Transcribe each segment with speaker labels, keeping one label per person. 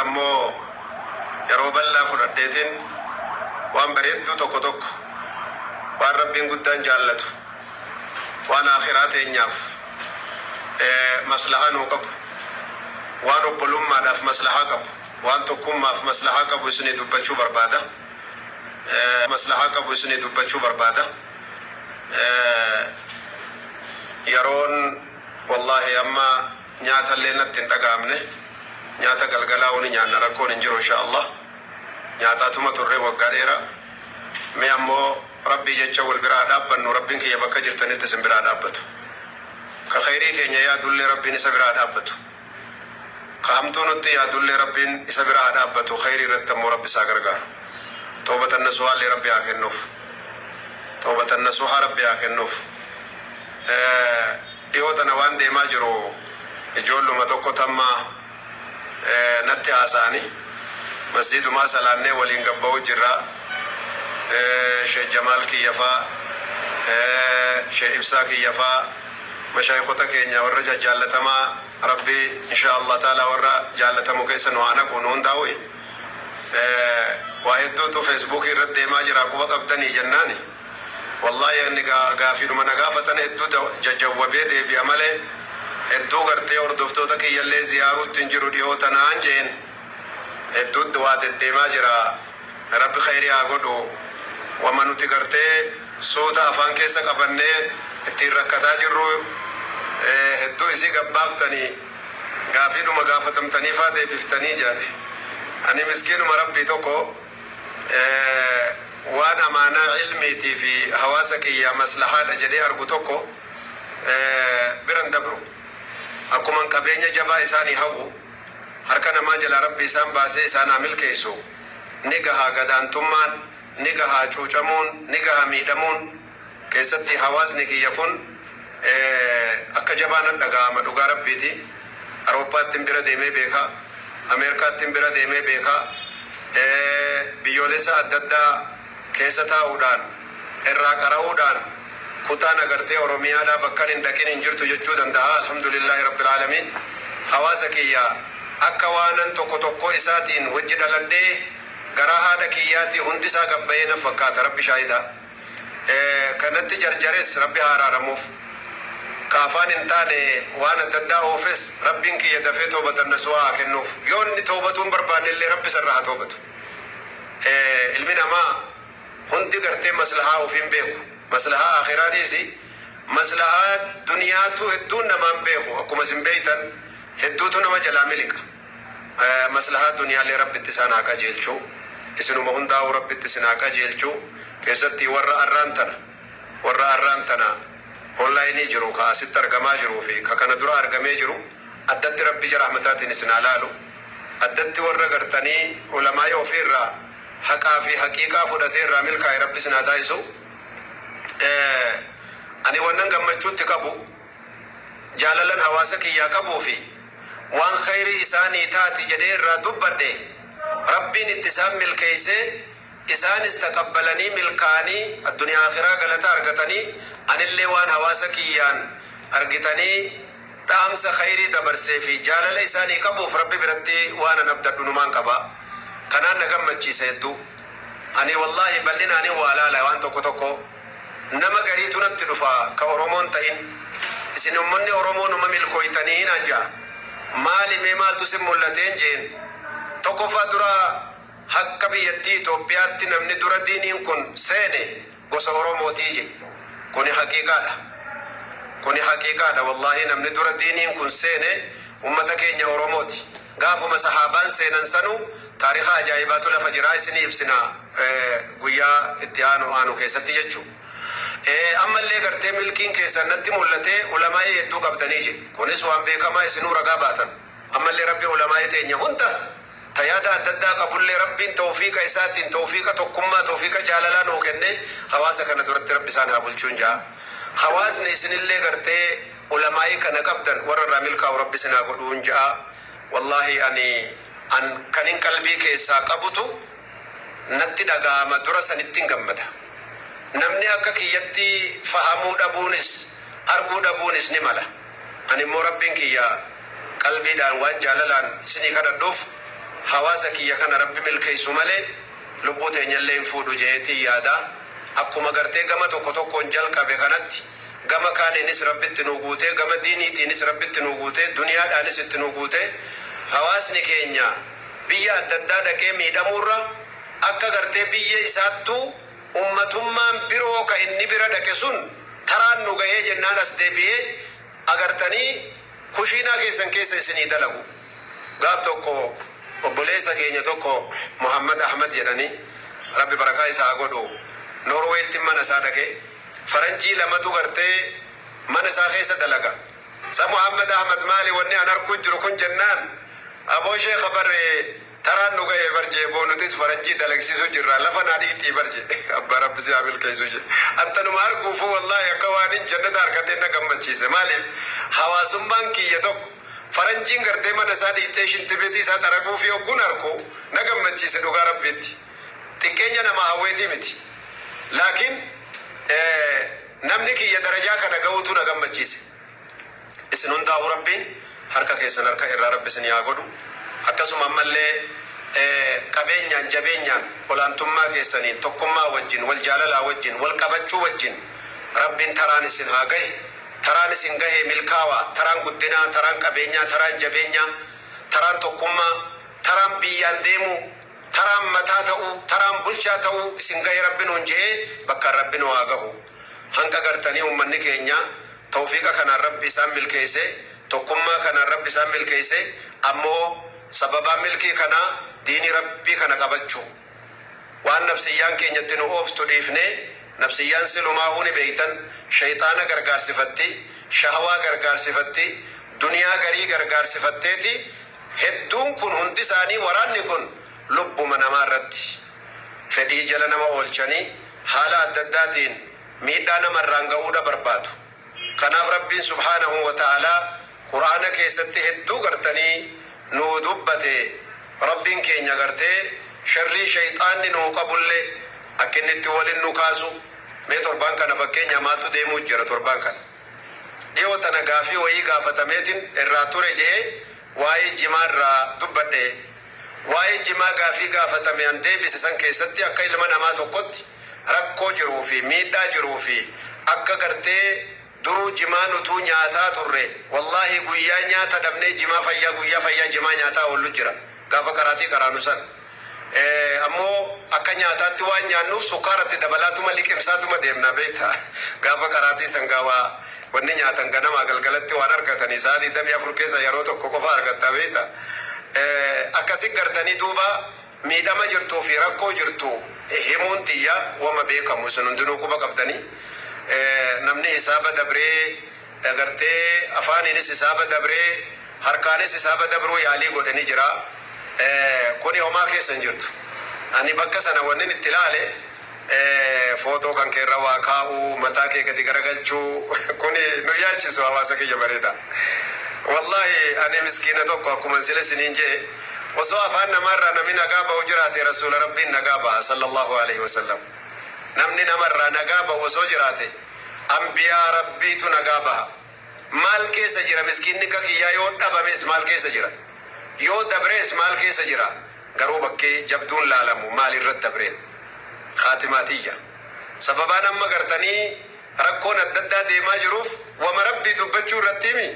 Speaker 1: Arra immoo yeroo bal'aa fudhadheetiin waan bareedduu tokko tokko, waan Rabbiin guddaan jaallatu, waan akhiraa teenyaaf maslahaa nuu qabu, waan obbolummaadhaaf maslahaa qabu, waan tokkummaaf maslahaa qabu isinii dubbachuu barbaada. Maslahaa qabu isinii dubbachuu barbaada. Yeroon wallaahi amma nyaatallee natti hin dhaga'amne. Nyaata galgalaa wani nyaanna, rakkoon hin jiru, insha Allah. Nyaataatuma turre waggaa dheeraa. Mee ammoo Rabbii jecha wal biraa dhaabbannu. Rabbiin kiyya bakka jirtanitti isin biraa dhaabbatu. Ka khayrii keenya yaadullee Rabbiin isa biraa dhaabbatu. Ka hamtuu nutti yaadullee Rabbiin isa biraa dhaabbatu. Khayrii irratti ammoo Rabbi isaa gargaaru. Toobatan nasuhaallee Rabbi haa kennuuf. Toobatan nasuhaa Rabbi haa kennuuf. Dhiyoo tana waan deemaa jiru ijoolluma tokko tamma natti haasa'anii, masjiidumaa salaannee waliin gabba'u jirra. Sheekh Jamaal kiyyafaa, Sheekh Ibsaa kiyyafaa, mashaayikota keenya warra jaallatamaa, Rabbi insha Allah taala warra jaallatamu keessa nu haa naqu nu hundaa'u. Waa hedduutu Feesbuukii irratti deemaa jira, quba qabdanii jennaani. Wallahi inni gaafiidhuma na gaafatan hedduu jajjawwabee deebi'a malee hedduu gartee hordoftoota kiyyallee ziyaaruutti hin jiru dhiyoo tanaan jeen. Hedduutti waa deddeemaa jira. Rabbi khayrii haa godhu. Wama nuti gartee suuta afaan keessa qabannee ittiin rakkataa jirru hedduu isii gabbaaftanii gaafiidhuma gaafatamtaniifaa deebiftanii jedhe. Ani miskiinuma Rabbii tokko waan amaanaa ilmiitii fi hawaasa kiyya maslahaadha jedhee argu tokko biran dabru. Akkuman qabeenya jabaa isaanii hawwu, harka namaa jalaa Rabbi isaan baasee isaan haa milkeessu. Ni gahaa gadaantummaan, ni gahaa cuucamuun, ni gahaa miidhamuun. Keessatti hawaasni kiyya kun akka jabaa nan dhaga'ama, dhugaa Rabbiiti. Awurooppaattiin bira deemee beekaa, Ameerikaattiin bira deemee beekaa, biyyoolessa adda addaa keessa taa'uudhaan irraa qara'uudhaan kutaan agartee Oromiyaadhaa bakkan hin dhaqin hin jirtu jechuu danda'a. Alhamdulillahi rabbil aalamiin. Hawaasa kiyya akka waanan tokko tokko isaatiin wajji dhaladhee garaa haadha kiyyaatii hundi isaa gabbayee na fakkaata, Rabbi shaahidaa. Kanatti jarjares Rabbi haa araaramuuf. Ka afaan hin taane waan adda addaa oofes Rabbiin kiyya dafee toobatan nasuhaa haa kennuuf. Yoo inni toobatuu hin barbaanne illee Rabbi isarraa haa toobatu. Ilmi namaa hundi gartee maslahaa ofiin beeku. Maslahaa akhiraa dhiisi, maslahaa duniyaatu hedduun namaan beeku. Akkuma isin beeytan hedduutu nama jalaa miliqa. Maslahaa duniyaalee Rabbitti isaan haa qajeelchu. Isinuma hundaa'uu Rabbitti isin haa qajeelchu. Keessatti warra arraan tana onlaayinii jiru, ka asitti argamaa jiruu fi ka kana dura argamee jiru addatti Rabbi jara rahmataatiin isin haa laalu. Addatti warra gartanii ulamaa'ii ofiirraa haqaa fi haqiiqaa fudhatee irraa milkaa'e Rabbi isin haa taasisu. Ani wannan gammachuutti qabu jaalalan hawaasa kiyyaa qabuu fi waan khayrii isaanii taati jedhee irraa dubbadhe Rabbiin itti isaan milkeeysee, isaanis taqabbalanii milkaanii addunyaa akhiraa galata argatanii, anillee waan hawaasa kiyyaan argitanii dhaamsa khayrii dabarsee fi jaalala isaanii qabuuf Rabbi biratti waan an abdadhu numaan qaba. Kanaan na gammachiisa hedduu. Ani wallaahi bal'inaanii waa laala. Waan tokko tokko nama gariitu natti dhufa ka Oromoon ta'in, "Isin ummanni Oromoo numa milkooytanii," naan ja'a. "Maali mee, maaltu sin mul'ateen?" jeen. Tokkoffaa dura akka biyyattii Itoophiyaatti namni dura diiniin kun seene gosa Oromootii je. Kuni haqiiqaadha. Kuni haqiiqaadha. Wallaahi namni dura diiniin kun seene ummata keenya Oromooti. Gaafuma sahaabaan seenan sanu taarika ajaa'ibaatu lafa jiraa, isinii ibsina guyyaa itti aanu aanu keessatti jechuu. Ammallee gartee milkiin keessan natti mul'atee ulamaa'ii hedduu qabdanii je. Kunis waan beekamaa, isinuu ragaa baatan. Ammallee Rabbi ulamaa'ii teenya hunda ta yaada adda addaa qabullee Rabbiin tawfiiqa isaatiin tawfiiqa tokkummaa, tawfiiqa jaalalaa nuu kenne hawaasa kana duratti Rabbi isaan haa bulchuun ja'a. Hawaasni isinillee gartee ulamaa'ii kana qabdan warra irraa milkaa'u Rabbi isin haa godhuun ja'a. Wallaahi ani an kanin qalbii keessaa qabutu natti dhaga'ama, dura sanittiin gammada. Namni akka kiyyatti fahamuu dhabuunis arguu dhabuunis ni mala. Ani immoo Rabbiin kiyya qalbiidhaan waan jaalalaan isinii kadhadhuuf Hawaasa kiyya kana Rabbi milkeessu malee lubbuu teenyallee hin fuudhu jeetii yaada. Akkuma gartee gama tokko tokkoon jalqabe kanatti gama kaaniinis Rabbitti nu guutee, gama diiniitiinis Rabbitti nu guutee, duniyaadhaanis itti nu guutee, hawaasni keenya biyya adda addaa dhaqee miidhamuurra akka gartee biyya isaattuu ummatummaan biroo ka inni bira dhaqe sun taraan nu gahee jennaan as deebi'ee agartanii kushiinaa keessan keessa isinii dalagu. Gaaf tokko obboleessa keenya tokko Muhammad Ahmad jedhanii, Rabbi barakaa isaa godhu, Norweetti mana isaa dhaqee faranjii lamatu gartee mana isaa keessa dalaga. Sa Muhammad Ahmad maali wanni an arguu jiru kun jennaan, aboo sheekha barree taraan nu gahee barjee boonutis faranjii dalagsiisuu jirra, lafa naa dhiitii barje, abbaa Rabbi si haa milkeessu je. Antanuma arguufu wallaahi akka waan hin jannata harkadhee na gammachiise. Maaliif? Hawaasummaan kiyya tokko faranjiin gartee mana isaa dhiitee shintibeetii isaa xaraguu fi hogguun arku na gammachiise dhugaa Rabbiitti. Xiqqeenya nama hawweetii miti. Laakiin namni kiyya darajaa kana ga'uutu na gammachiise. Isin hundaa'uu Rabbiin harka keessan harka irraa Rabbi isin haa godhu. Akkasuma ammallee qabeenyaan jabeenyaan olaantummaa keessaniin tokkummaa wajjin, wal jaalalaa wajjin, wal qabachuu wajjin Rabbiin taraan isin haa gahe. Taraan isin gahe milkaawaa, taraan guddinaa, taraan qabeenyaa, taraan jabeenyaa, taraan tokkummaa, taraan biyyaan deemuu, taraan mataa ta'uu, taraan bulchaa ta'uu isin gahe Rabbi nuun jehee bakka Rabbi nu haa gahu. Hanqa gartanii uummanni keenya tawfiiqa kanaan Rabbi isaan milkeesse, tokkummaa kanaan Rabbi isaan milkeesse, ammoo sababaa milkii kanaa diinii Rabbii kana qabachuu. Waan nafsiyyaan keenyatti nu ooftu dhiifnee, nafsiyyaan silumaa ni beeytan, shayxaana gargaarsifatti, shahawaa gargaarsifatti, duniyaa garii gargaarsifatteeti hedduun kun hundi isaanii waraanni kun lubbuma namaa irratti fedhii jala nama oolchanii haala adda addaatiin miidhaa namarraan ga'uudha barbaadu. Kanaaf Rabbiin subhaanahu wa ta'aalaa Quraana keessatti hedduu gartanii nuu dubbate. Rabbiin keenya gartee sharrii shayxaanni nuu qabullee akka inni itti waliin nu kaasu. Mee torbaan kana fakkeenya maaltu deemuu jira torbaan kana? Dhiyoo tana gaafii wayii gaafatameetiin irraa ture jee waa'ee jimaa irraa dubbadhe. Waa'ee jimaa gaafii gaafatame an deebise san keessatti akka ilma namaa tokkotti rakkoo jiruu fi miidhaa jiruu fi akka gartee duruu jimaa nutuu nyaataa turre, wallaahi guyyaa nyaata dhabnee jimaa fayyaa, guyyaa fayyaa jimaa nyaataa oollu jira gaafa qaraatii qaraanu san. Ammoo akka nyaataatti waan nyaannuuf sukkaaratti dabalaatuma liqimsaatuma deemna beekta. Gaafa qaraatii san gaawaa wanni nyaatan ganamaa galgalatti waan argatanii sa'a 24 keessa yeroo tokko qofa argatta beekta. Akkasit gartanii duuba miidhama jirtuu fi rakkoo jirtu himuun tiyya wama beekamu, isin hundinuu quba qabdanii. Namni hisaaba dabree gartee afaaniinis hisaaba dabree harkaanis hisaaba dabruu yaalii godhanii jira. Kuni homaa keessa hin jirtu. Ani bakka sana wannin itti ilaale footoo kan keerra waa kaa'uu, mataa kee gadi garagalchuu, kuni nu yaachisu hawaasa kiyya bareeda. Wallaahi ani miskiina tokko akkuma sila isiniin jee osoo afaan namaarraa namni nagaa ba'u jiraate rasuula Rabbiin nagaa ba'a sallallahu alaihi wasallam. Namni namarraa nagaa ba'u osoo jiraate ambiyaa Rabbiitu nagaa baha. Maal keessa jira miskiinni akka kiyyaa yoo dhabames maal keessa jira? Yoo dabrees maal keessa jira? Garuu bakkee jabduun laalamu maal irratti dabreen? Khaatimaatiyya. Sababaan amma gartanii rakkoon adda addaa deemaa jiruuf wama Rabbii dubbachuu irratti himi.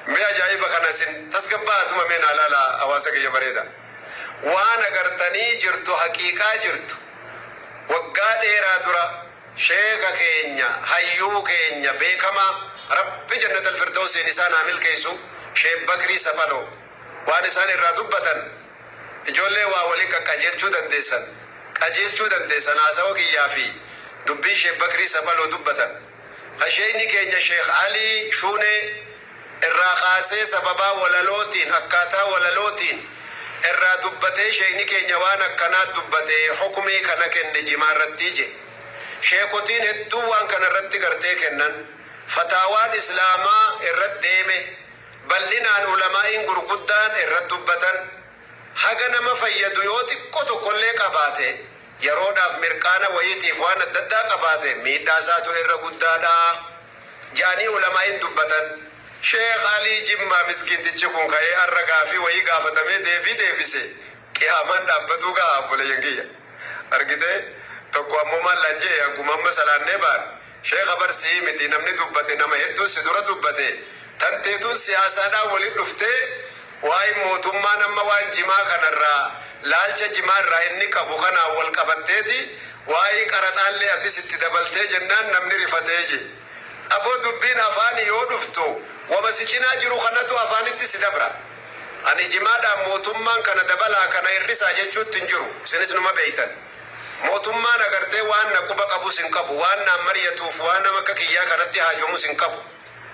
Speaker 1: Mee ajaa'iba kana isin tasgabbaa'atuma mee naa laala hawaasa kiyya bareeda. Waan agartanii jirtu, haqiiqaa jirtu, waggaa dheeraa dura sheeka keenya, hayyuu keenya beekamaa, Rabbi jannatal firdawsiin isaan haa milkeessu, Sheek Bakrii Saphaloo waan isaan irraa dubbatan ijoollee waa waliin qaqqajeelchuu dandeessan, qajeelchuu dandeessan haasawa kiyyaa fi dubbii Sheek Bakrii Saphaloo dubbatan. Sheekni keenya Sheek Alii Shuunee irraa kaasee sababaa walalootiin, akkaataa walalootiin irraa dubbatee, sheekni keenya waan akkanaa dubbatee hukumii kana kenne jimaa irratti je. Sheekotiin hedduu waan kana irratti gartee kennan, fataawaan islaamaa irratti deeme, bal'inaan ulamaa'iin gurguddaan irratti dubbatan, haga nama fayyadu yoo xiqqoo tokkollee qabaate, yeroodhaaf mirqaana wayiitiif waan adda addaa qabaate, miidhaa isaatu irra guddaadha jaanii ulamaa'iin dubbatan. Sheekh Alii Jimmaa miskiintichi kun ka'ee har'a gaafii wayii gaafatamee deebii deebise. Qiyaamaan dhaabbatuu ga'a, obboleeyyan kiyya. Argitee, tokko ammoo maal laan jee, akkuma amma salaannee baan, "Sheekha, barsii miti namni dubbate, nama hedduu si dura dubbate, tanteetuun siyaasaadhaan waliin dhuftee waa'ee mootummaan amma waan jimaa kanarraa, laalcha jimaa irraa inni qabu kanaan wal qabatteeti, waa'ee qaraxaallee atis itti dabaltee jennaan namni rifatee je." Aboo, dubbiin afaanii yoo dhuftu wama si cinaa jiru kanatu afaanitti si dabra. Ani jimaadhaan mootummaan kana dabalaa, kana hir'isaa jechuutti hin jiru. Isinis numa beeytan. Mootummaan agartee waan na quba qabus hin qabu, waan naan mari'atuuf, waan nama akka kiyyaa kanatti haajomus hin qabu.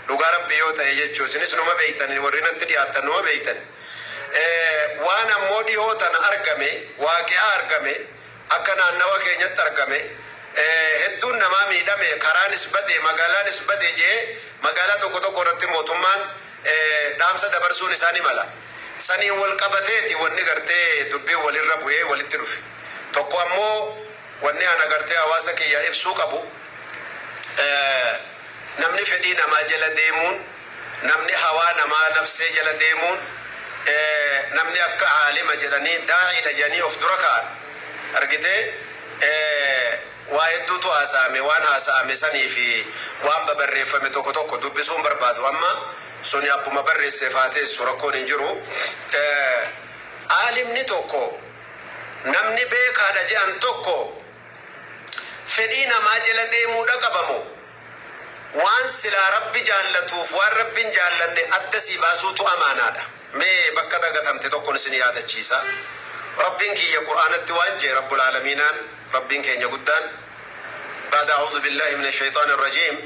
Speaker 1: Dhugaa Rabbi yoo ta'e jechuu, isinis numa beeytan, warri natti dhiyaattan numa beeytan. Waan ammoo dhihoo tana argame, waaqi'aa argame, akka naannawa keenyatti argame, hedduun namaa miidhame, karaanis bade, magaalaanis bade jee, magaalaa tokko tokko irratti mootummaan dhaamsa dabarsuun isaa ni mala. Saniin wal qabateeti wanni gartee dubbiin walirra bu'ee walitti dhufe. Tokko ammoo wanni ana gartee hawaasa kiyyaa ibsuu qabu, namni fedhii namaa jala deemuun, namni hawaa namaa nafsee jala deemuun, namni akka aalima jedhanii, daa'iidha jedhanii of dura ka'an, argitee, waa hedduutu haasa'ame. Waan haasa'ame sanii fi waan babarreeffame tokko tokko dubbisuun barbaadu. Amma suni abbuma barreesseef haa teessu, rakkoon hin jiru. Aalimni tokko, namni beekaadha jedhan tokko, fedhii namaa jala deemuudha qabamu, waan silaa Rabbi jaallatuuf waan Rabbiin jaallanne adda sii baasuutu amaanaadha. Mee bakka dagatamte tokkon isin yaadachiisa. Rabbiin kiyya Qur'aanatti waan jee, Rabbul Aalamiinaan, Rabbiin keenya guddaan, بعد أعوذ بالله من الشيطان الرجيم: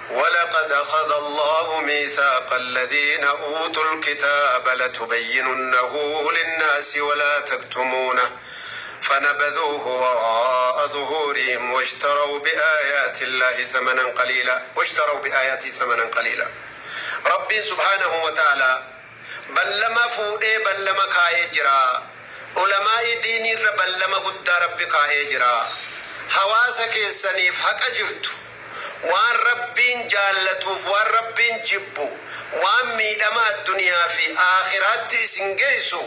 Speaker 1: ولقد أخذ الله ميثاق الذين أوتوا الكتاب لتبيننه للناس ولا تكتمونه فنبذوه وراء ظهورهم واشتروا بآيات الله ثمنا قليلا، واشتروا بآياته ثمنا قليلا. ربي سبحانه وتعالى ballama fuudhee ballama kaayee jira. Ulamaa'ii diiniirra ballama guddaa Rabbi kaayee jira. Hawaasa keessaniif haqa jirtu, waan Rabbiin jaallatuuf waan Rabbiin jibbu, waan miidhama addunyaa fi aakhiraatti isin geessu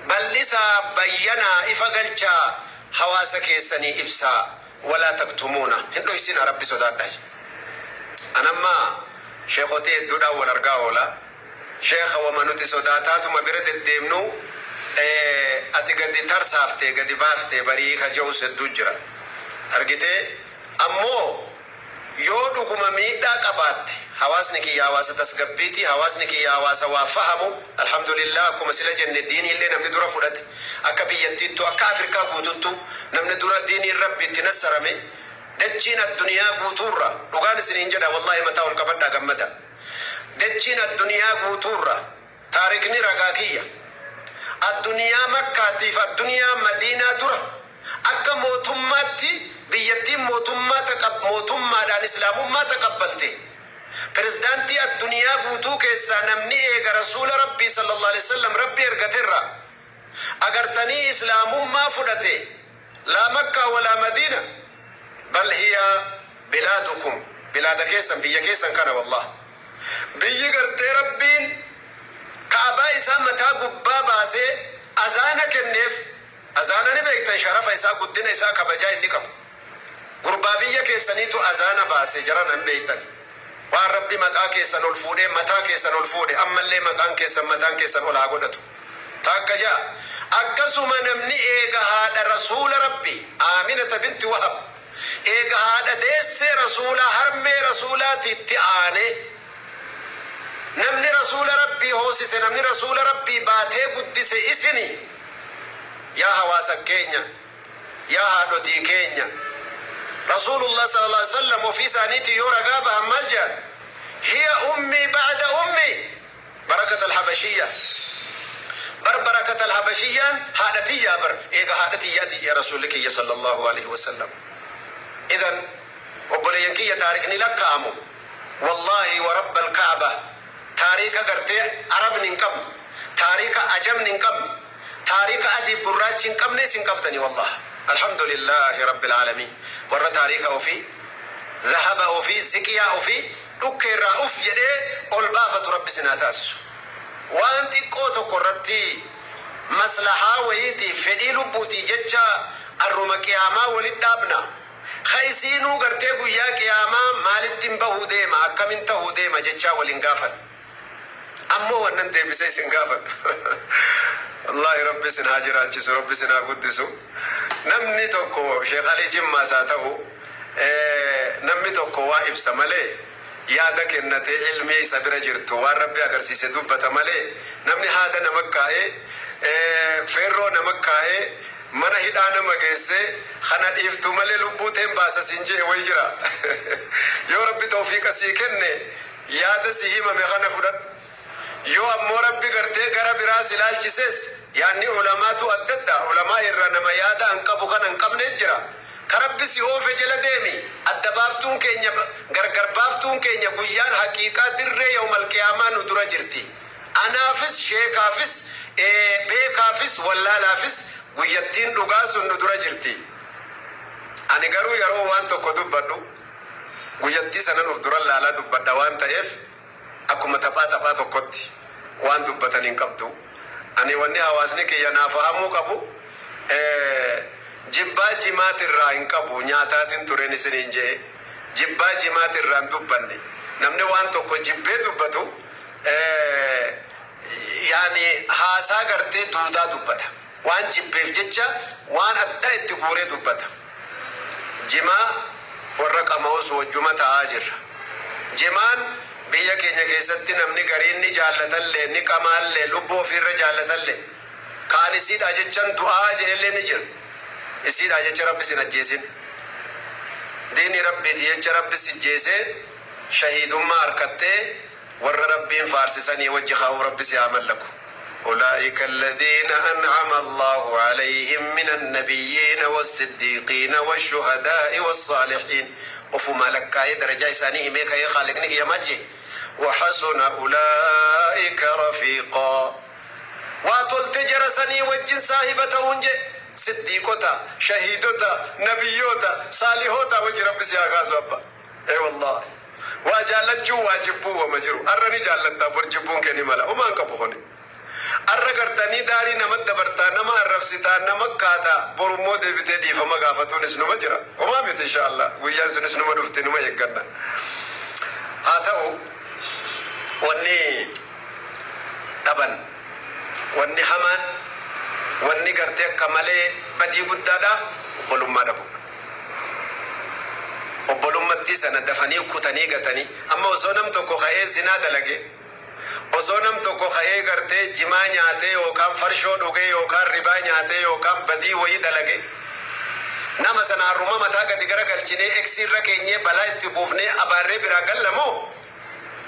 Speaker 1: bal'isaa, bayyanaa, ifa galchaa, hawaasa keessanii ibsaa. ولا تكتمونه, hin dhoysina, Rabbi sodaadha. Anamma sheekotii hedduudhaan wal argaa oola. Sheeka, wama nuti sodaataatuma bira deddeemnu ati gadi tarsaaftee gadi baaftee barii ka je'us hedduu jira. Argitee, ammoo yoo dhuguma miidhaa qabaatte, hawaasni kiyya hawaasa tasgabbiiti, hawaasni kiyya hawaasa waa fahamu, alhamdulillah. Akkuma sila jenne, diinii illee namni dura fudhate akka biyyattiittu, akka Afrikaa guututtu, namni dura diiniin Rabbi itti nassarame dachiin addunyaa guutuurra. Dhugaan isiniin jedha, wallahi, mataa ol qabadhaa gammada. Dachiin addunyaa guutuurra, taarikni ragaa kiyya, addunyaa Makkaatiif addunyaa Madiinaa dura akka mootummaatti biyyattiin mootummaa mootummaadhaan islaamummaa taqabbalte, pirezidaantii addunyaa guutuu keessaa namni eega Rasuula Rabbii sallallahu alaihi wasallam Rabbi ergaterra agartanii islaamummaa fudhate, لا مكة ولا مدينة بل هي بلادكم, bilaada keessan, biyya keessan kana. Wallah, biyyi gartee Rabbiin Kaabaa isaa mataa gubbaa baasee azaana kenneef, azaana ni beektan, sharafa isaa, guddina isaa, kabajaa inni qabu. Gurbaa biyya keessaniitu azaana baase, jaran hin beektan. Waan Rabbi maqaa keessan ol fuudhee, mataa keessan ol fuudhe, ammallee maqaan keessan, mataan keessan ol haa godhatu. Takka jaa, akkasuma namni eega haadha Rasuula Rabbi Aaminata binti Wahab, eega haadha deessee Rasuulaa, harmee Rasuulaatiitti aane, namni Rasuula Rabbii hoosise, namni Rasuula Rabbii baatee guddise isini. Yaa hawaasa keenya, yaa haadhotii keenya, Rasuulullah sallallahu alaihi wasallam ofii isaaniitii yoo ragaa bahan maal jedhan? هي أمي بعد أمي بركة الحبشية. Bar Barakata Alhabashiyyaan haadha tiyyaa bar, eega haadha tiyyaati ya Rasuulli kiyya sallallahu alaihi wasallam. Idan, obboleeyyan kiyya, taarikni lakkaa'amu, wallahi wa rabba alkaaba, taariika gartee Arabni hin qabne, taariika Ajamni hin qabne, taariika adii gurraachi hin qabne isin qabdani. Wallah, alhamdulillahi rabbil aalamiin. Warra taariika ofii, zahaba ofii, ziqiyaa ofii dhukkeerraa uf jedhee ol baafatu Rabbi sinaa taasisu. Waan xiqqoo tokko irratti Maslahaa wayiitiif, fedhii lubbuutii jecha arruma qiyaamaa walit dhaabna. Ka isiinuu gartee guyyaa qiyaamaa maalittiin bahuu deema, akkamin tahuu deema jechaa waliin gaafan. Ammoo wannan deebisee isin gaafadhu. Wallaahi, Rabbi isin haa jiraachisu, Rabbi isin haa guddisu. Namni tokko Sheekh Alii Jimmaas haa ta'u, namni tokko waa ibsa malee, yaada kennatee, ilmii isa bira jirtu waan Rabbi agarsiise dubbata malee, namni haada nama kaa'ee, feerroo nama kaa'ee, mana hidhaa nama geessee, kana dhiiftu malee lubbuu teen baasa siin jee wayi jira. Yoo Rabbi tawfiiqa sii kenne, yaada si himame kana fudhadhu. Yoo ammoo Rabbi gartee gara biraas ilaalchises, yaanni ulamaatu adda adda. Ulamaa irra nama yaada an qabu kana hin qabne jira. Ka Rabbi si oofe jala deemi. Adda baaftuun keenya, gargar baaftuun keenya, guyyaan haqiiqaa dirree yawmal qiyaamaa nu dura jirti. Anaafis, sheekaafis, beekaafis, wallaalaafis guyyattiin dhugaa sun nu dura jirti. Ani garuu yeroo waan tokko dubbadhu guyyattii sanan of dura laalaa dubbadha waan ta'eef, akkuma taphaa taphaa tokkotti waan dubbatan hin qabdu. Ani wanni hawaasni kiyya naa fahamuu qabu, jibbaa jimaatirraa hin qabu. Nyaataatiin turen isiniin jee, jibbaa jimaatirraa hin dubbanne. Namni waan tokko jibbee dubbatu, yaani haasaa gartee duudaa dubbata. Waan jibbeef jecha waan adda itti guuree dubbata. Jimaa warra qama'us wajjuma ta'aa jirra. Jimaan biyya keenya keessatti namni gariin ni jaallatallee, ni qamaallee, lubbuu ofiirra jaallatallee, kaan isiidha jechan du'aa jedhellee ni jira. Isiidha jecha Rabbi sin ajjeesin. Diini Rabbiiti jecha Rabbi si jeesee, shahiidummaa harkattee warra Rabbiin faarsisanii wajji kaa'uu Rabbi si haa mallaku. أولئك الذين أنعم الله عليهم من النبيين والصديقين والشهداء والصالحين. وفما لك درجة إسانيه ميكا يا خالقني يا مالجي، وحسن أولئك رفيقا. واتولت جرسني وجن صاحبته ونجي صديقوتا، شهيدوتا، نبيوتا، صالحوتا وجه ربي سياغاز بابا. اي والله، waa jaallachuu, waa jibbuu wama jiru. Arra ni jaallattaa, bor jibbuun kee ni mala. Homaan qabu kuni. Arra gartanii daarii nama dabartaa, nama arrabsitaa, nama kaataa, borummoo deebitee dhiifama gaafatuunis numa jira. Homaa miti, insha Allah, guyyaan sunis numa dhufte, numa eegganna. Haa ta'u, wanni dhaban, wanni hamaan, wanni gartee akka malee badii guddaadha, obbolummaa dhabuudha. Obbolummattii sana dafanii kutanii gatanii, amma osoo nam tokko ka'ee zinaa dalage, osoo nam tokko ka'ee gartee jimaa nyaatee yookaan farshoo dhugee yookaan ribaa nyaatee yookaan badii wayii dalage, nama sana harruma mataa gadi gara galchinee, eksiirra keenyee, balaa itti buufnee, abaarree biraa gallamoo,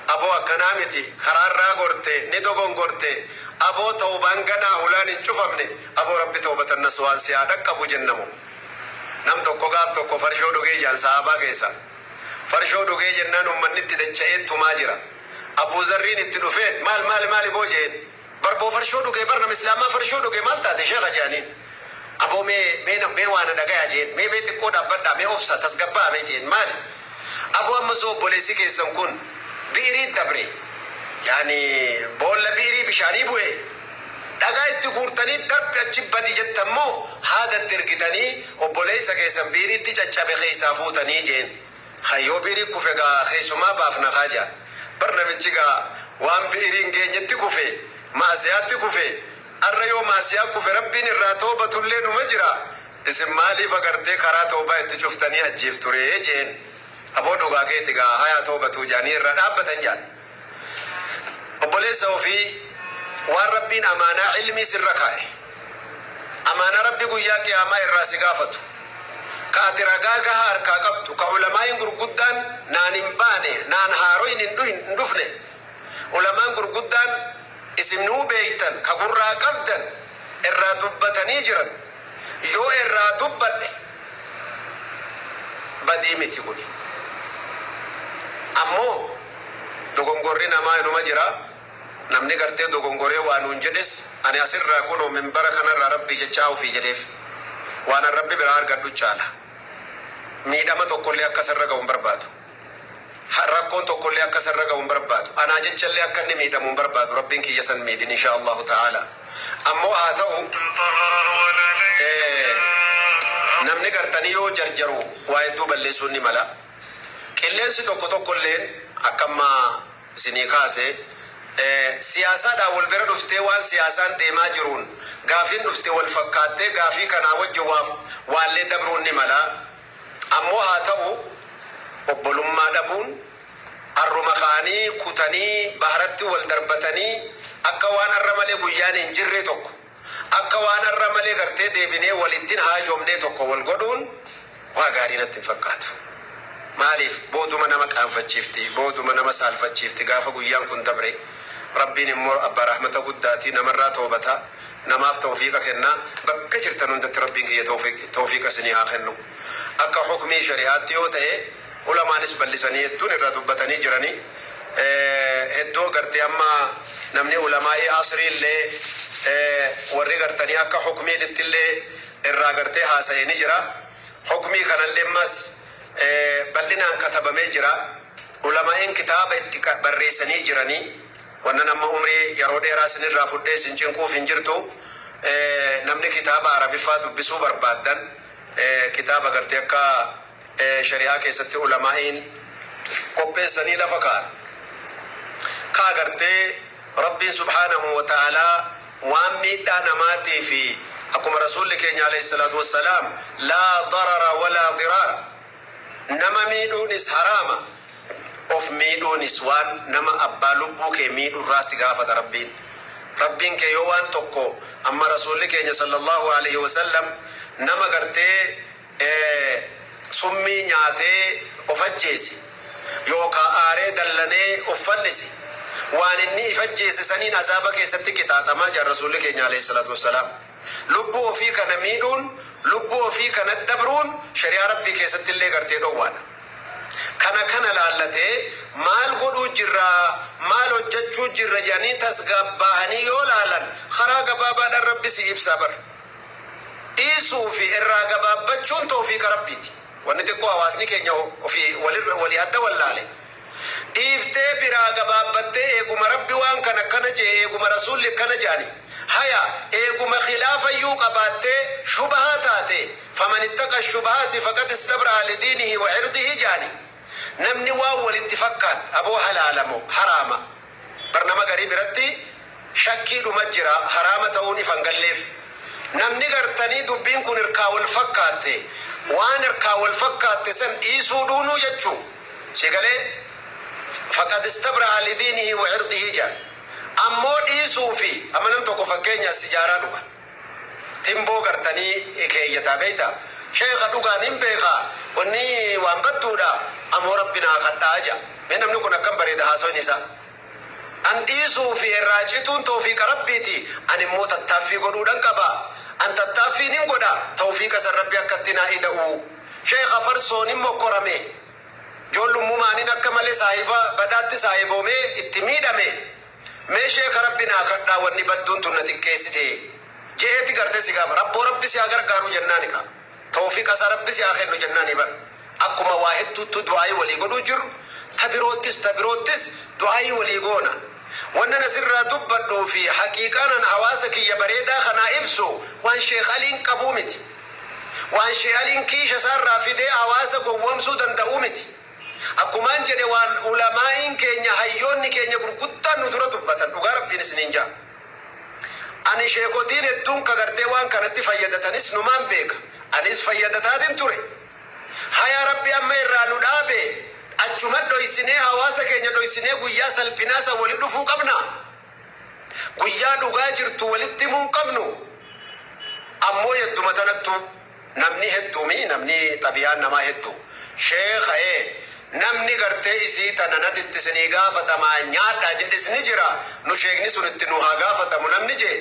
Speaker 1: aboo akkanaa miti, karaarraa gorte, ni dogongorte, aboo ta'ubaan ganaa hulaan hin cufamne, aboo Rabbi toobatan nasuwaan si haa dhaqqabu jennamu? Nam tokko gaaf tokko farshoo dhugee jaan sahabaa keessa. Farshoo dhugee jennaan ummanni itti dacha'ee tumaa jira. Abuuzarriin itti dhufeet, "Maal, maal, maali boo?" jeen. "Barboo farshoo dhugee bar, nama Islaamaa farshoo dhugee, maal taate sheekha?" jaaniin. "Aboo, mee mee mee waan dhagaya," jeen. "Mee mee xiqqoo dhaabbadhaa, mee obsa, tasgabbaa mee," jeen. "Maali aboo?" "Amma soo obboleessi keessan kun biirii dabre, yaani boolla biirii bishaanii bu'e, dhagaa itti guurtanii darbi achi badi jettammoo haadatti ergitanii obboleessa keessan biiriitti caccabe keessaa fuutanii," jeen. "Hayyoo, biirii kufe gaa keessumaa baafna kaa," jaa. Bar namichi gaa waan biiriin geenyetti kufe, maasiyaatti kufe. Arra yoo maasiyaa kufe Rabbiin irraa toobatullee numa jira. "Isin maaliif agartee karaa toobaa itti cuftanii ajjeef turee?" jeen. "Aboo, dhugaa keeti gaa, hayaa toobatuu," jaanii irraa dhaabbatan jaan. Obboleessa ofii waan Rabbiin amaanaa ilmii sirra kaa'e, amaanaa Rabbi guyyaa qiyaamaa irraa si gaafatu, ka ati ragaa gahaa harkaa qabdu, ka ulamaayin gurguddaan naan hin baane, naan haaroyin hin dhufne, ulamaan gurguddaan isin nuu beeytan, ka gurraa qabdan irraa dubbatanii jiran, yoo irraa dubbadhe badii miti kuni. Ammoo dogongorri namaa inuma jira. Namni gartee dogongoree waa nuun jedhes, ani asirraa kunoo minbara kanarraa Rabbii jechaa ofii jedheef, waan an Rabbi biraa argadhu caala. Miidhama tokkollee akka sirra ga'u hin barbaadu. Rakkoon tokkollee akka sirra ga'u hin barbaadu. Anaa jechallee akka inni miidhamu hin barbaadu. Rabbiin kiyya san miidhin, insha Allahu ta'ala. Ammoo haa ta'u, namni gartanii yoo jarjaru waa hedduu balleessuun ni mala. Qilleensi tokko tokkolleen akka ammaa isinii kaase, siyaasaadhaan wal bira dhuftee, waan siyaasaan deemaa jiruun gaafiin dhufte wal fakkaattee, gaafii kanaa wajjin waallee dabruun ni mala. Ammoo haa ta'u, obbolummaa dhabuun, arruma ka'anii kutanii baharatti wal darbatanii, akka waan arra malee guyyaan hin jirre tokko, akka waan arra malee gartee deebinee walittiin haajoomnee tokko wal godhuun waa gaarii natti hin fakkaatu. Maaliif? Booduma nama qaanfachiifti, booduma nama saalfachiifti gaafa guyyaan kun dabre. Rabbiin immoo abbaa rahmata guddaatii, namarraa toobata, namaaf tawfiiqa kenna. Bakka jirtan hundatti Rabbiin kiyya tawfiiqa isinii haa kennu. Akka hukmii shari'aatti yoo ta'e, ulamaanis bal'isanii hedduun irraa dubbatanii jiranii. Hedduu gartee amma namni ulamaa'ii asrii illee, warri gartanii akka hukmiititti illee irraa gartee haasa'ee ni jira. Hukmii kanallee ammas bal'inaan katabamee jira. Ulamaa'iin kitaaba itti barreessanii jiranii. Wannan amma umrii yeroo dheeraa isinirraa fudhee isin cinquuf hin jirtu. Namni kitaaba Arabiffaa dubbisuu barbaaddan, kitaaba gartee akka shari'aa keessatti ulamaa'iin qopheessanii lafa kaa'an. Kaa gartee Rabbiin subhaanahu wa ta'aalaa waan miidhaa namaatii fi akkuma Rasuulli keenya alayhi salaatu wassalaam, laa darara walaa diraara, nama miidhuunis haraama, of miidhuunis waan nama abbaa lubbuu kee miidhurraa si gaafata Rabbiin. Rabbiin kee yoo waan tokko, amma Rasuulli keenya sallallahu alaihi wasallam nama gartee summii nyaatee of ajjeese yookaan aaree dallanee of fannise, waan inni if ajjeese saniin azaaba keessatti qixaaxamaa jira Rasuulli keenya alayhi salaatu wassalaam. Lubbuu ofii kana miidhuun, lubbuu ofii kana dabruun shari'aa Rabbii keessatti illee gartee dhoowwaadha. Kana laallatee maal godhuu jirra, maal hojjechuu jirra jedhanii tasgabbaahanii yoo laalan, karaa gabaabaadhaan Rabbi si ibsaa bar. Dhiisuu fi irraa gabaabbachuun toofiiqa Rabbiiti. Wanni xiqqoo hawaasni keenya ofii walii adda wallaale. Dhiiftee biraa gabaabbattee, eeguma Rabbi waan kana akkana jee, eeguma Rasuulli akkana jedhani. Haya, eeguma khilaafayyuu qabaattee shubahaa taate, faman ittaqa shubahaati faqad istabra'a lidiinihi wa cirdihi jedhani. Namni waan walitti fakkaat, aboo halaalamo haraama. Bar nama garii biratti shakkiidhuma jira, haraama ta'uun ifan galleef. Namni gartanii dubbiin kun hirkaa wal fakkaatte, waan hirkaa wal fakkaatte san dhiisuu dhuunuu jechuu. Si galee, faqad istabra'a lidiinihi wa cirdihi jedhan. Ammoo dhiisuu fi amma nam tokko fakkeenya sijaaraa dhuga. Timboo gartanii keeyyataa beeyta. Sheekha, dhugaan hin beekaa, wanni waan badduudha, ammoo Rabbi naa kadhaa ja. Mee namni kun akkam bareeda haasoon isaa. An dhiisuu fi irraa cituun tawfiiqa Rabbiiti. An immoo tattaaffii godhuudhan qaba. An tattaaffiin hin godha. Tawfiiqa san Rabbi akkatti naa ida'u. Sheekha, farsoon hin mokkorame. Ijoollummaaniin akka malee saahiba badaatti saahiboomee itti miidhame. Mee sheeka, Rabbi naa kadhaa, wanni badduun tun na xiqqeessite. Je'eeti gartee si gaafa. Rabboo Rabbi si haa gargaaru jennaani ka. Tawfiiqa isaa Rabbi si haa kennu jennaani bar. Akkuma waa hedduuttu du'aayii walii godhuu jirru, ta biroottis du'aayii walii goona. Wannan asirraa dubbadhuu fi haqiiqaanan hawaasa kiyya bareedaa kanaa ibsu waan Sheekh Aliin qabuu miti. Waan Sheekh Aliin kiisha isaarraa fidee hawaasa gowwoomsuu danda'uu miti. Akkumaan jedhe, waan ulamaa'iin keenya, hayyoonni keenya gurguddaan nu dura dubbatan, dhugaa Rabbiin isiniin jaa. Ani sheekotiin hedduun ka gartee waan kanatti fayyadatanis numaan beeka. Anis fayyadataatiin ture. Haya, Rabbi amma irraa nu dhaabe, achuma dhoysinee, hawaasa keenya dhoysinee, guyyaa salphinaa san walitti dhufuu qabna. Guyyaa dhugaa jirtu walitti himuu hin qabnu. Ammoo hedduma tanattu namni hedduumi, namni xabiyaan namaa hedduu. Sheekha, namni gartee isii tana natitti isinii gaafatamaa nyaadhaa jedhes ni jira. Nu sheekni sun itti nu haa gaafatamu namni jee.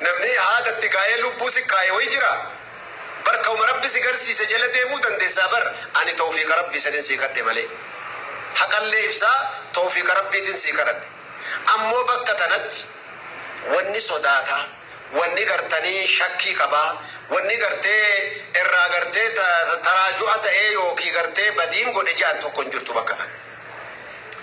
Speaker 1: Namni haadatti kaa'ee lubbuu si kaa'ee wayi jira. Barkauma Rabbi si garsiise jala deemuu dandeessaa bar. Ani tawfiiqa Rabbii sanin sii kadhe malee. Haqallee ibsaa tawfiiqa Rabbiitiin sii kadhadhe. Ammoo bakka tanatti wanni sodaataa, wanni gartanii shakkii qabaa, wanni gartee irraa gartee taraaju'a ta'ee yookiin gartee badiin godhe jedhan tokko hin jirtu bakka tana.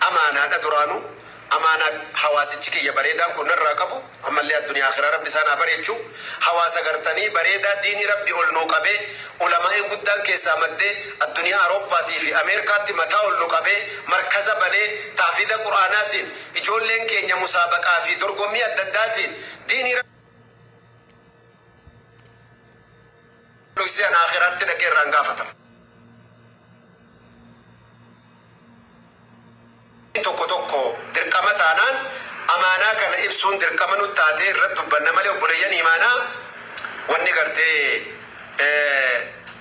Speaker 1: Amaanaadha duraanuu. Amaanaa hawaasichi kiyya bareedaan kun narraa qabu, ammallee addunyaa akhiraa Rabbi isaan haa bareechu. Hawaasa gartanii bareedaa diinii Rabbi ol nuu qabee, ulamaa'in guddaan keessaa maddee addunyaa Awurooppaatii fi Ameerikaatti mataa ol nu qabee, markaza banee taafida Qur'aanaatiin ijoolleen keenya musaabaqaa fi dorgommii adda addaatiin diinii Rabbi akhiraatti dhaqee irraan gaafatama. Tokko tokko dirqama taanaan amaanaa kana ibsuun dirqama nu taatee irratti dubbanna malee, obboleeyyan imaanaa, wanni gartee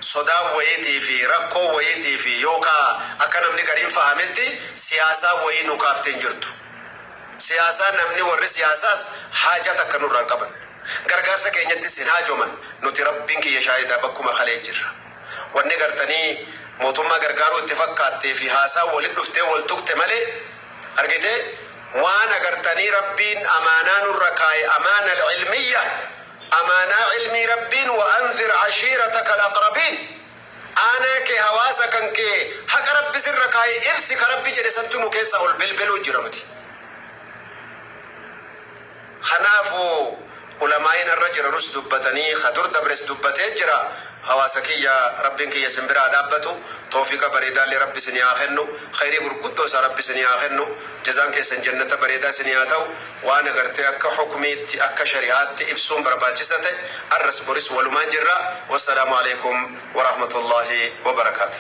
Speaker 1: sodaa wayiitii fi rakkoo wayiitii fi yookaan akka namni gariin fahametti siyaasaa wayii nu kaaftee hin jirtu. Siyaasaa namni warri siyaasaas haajaa takka nurraa hin qaban. Gargaarsa keenyattis hin haajoman. Nuti Rabbiin kiyya shaahidaa bakkuma kalee jirra. Wanni gartanii mootummaa gargaaruu itti fakkaattee fi haasaa walitti dhuftee wal tuqxe malee, argitee, waan agartanii Rabbiin amaanaa nurra kaa'e, amaana ilmiyya, amaanaa ilmii Rabbiin wa anzir ashiirataka al-aqrabiin, aanaa kee, hawaasa kan kee haqa Rabbi sirra kaa'e ibsi ka Rabbi jedhe santu nu keessa ol belbeluu jira nuti. Kanaafuu ulamaa'iin irra jiranus dubbatanii kadur dabres dubbatee jira. Hawaasa kiyya, Rabbiin kiyya isin biraa dhaabbatu, toofiqa bareedaallee Rabbi isinii haa kennu, khayrii gurguddoo isaa Rabbi isinii haa kennu, jazaan keessan jannata bareedaa isinii haa ta'u. Waan agartee akka hukumiitti akka shari'aatti ibsuun barbaachisa ta'e arras boris walumaan jirra. Wassalaamu alaikum warahmatullaahi wabarakaatu.